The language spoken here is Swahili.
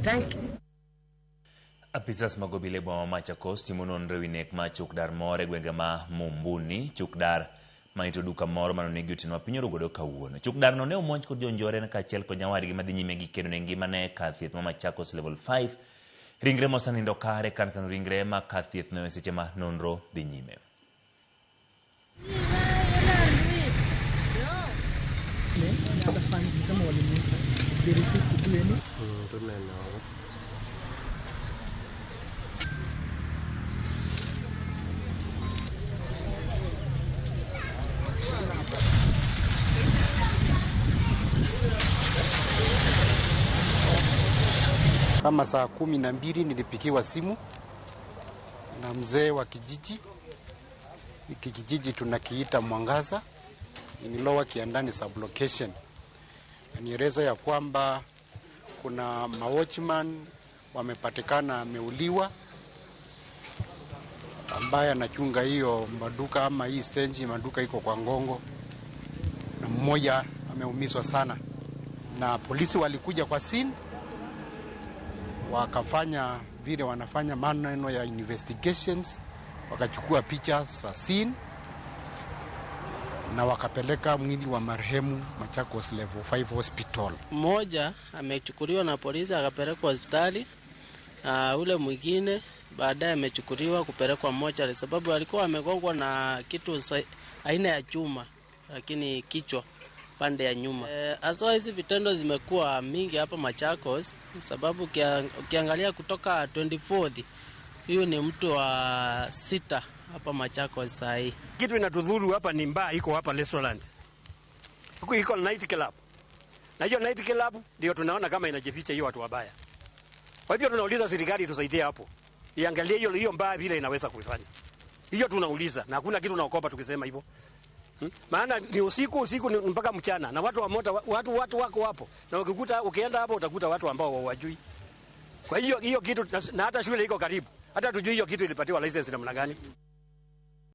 Thank you. Apisas mag obila e boma ma Machakos timo nonro ewi nek mar chukdar moro e gwenge ma Mumbuni, chukdar manito duka moro manonegi otieno ma piny oru godo kawuono. Chukdar no ne omonj kod jonjore kaachiel kod nyawadgi madhi nyime gi kedo ne ngimane e kar thieth ma Machakos Level 5. Ringre mosenindo kare kar kano ringre ma kar thieth no e seche ma nonro dhi nyime. Kama saa 12 nilipigiwa simu na mzee wa kijiji. Hiki kijiji tunakiita Mwangaza, ni Lower Kiandani sublocation. Anieleza ya kwamba kuna mawatchman wamepatikana ameuliwa, ambaye anachunga hiyo maduka ama hii stendi maduka iko kwa Ngongo, na mmoja ameumizwa sana, na polisi walikuja kwa scene wakafanya vile wanafanya maneno ya investigations, wakachukua picha za scene na wakapeleka mwili wa marehemu Machakos Level 5 Hospital. Mmoja amechukuliwa na polisi akapelekwa hospitali, na ule mwingine baadaye amechukuliwa kupelekwa mochari, sababu alikuwa amegongwa na kitu aina ya chuma, lakini kichwa pande ya nyuma. Haswa hizi vitendo zimekuwa mingi hapa Machakos, sababu ukiangalia kutoka 24th, huyu ni mtu wa 6 hapa Machakos saa hii. Kitu inatudhuru hapa ni mbaya iko hapa restaurant. Huku iko night club. Na hiyo night club ndio tunaona kama inajificha hiyo watu wabaya. Kwa hivyo tunauliza serikali itusaidie hapo. Iangalie hiyo mbaya vile inaweza kuifanya. Hiyo tunauliza na hakuna kitu tunaogopa tukisema hivyo. Maana ni usiku ni mpaka mchana na watu wa moto, watu wako hapo. Na ukienda hapo utakuta watu ambao hawajui. Kwa hiyo hiyo kitu, na hata shule iko karibu. Hata tujui hiyo kitu ilipatiwa license namna gani.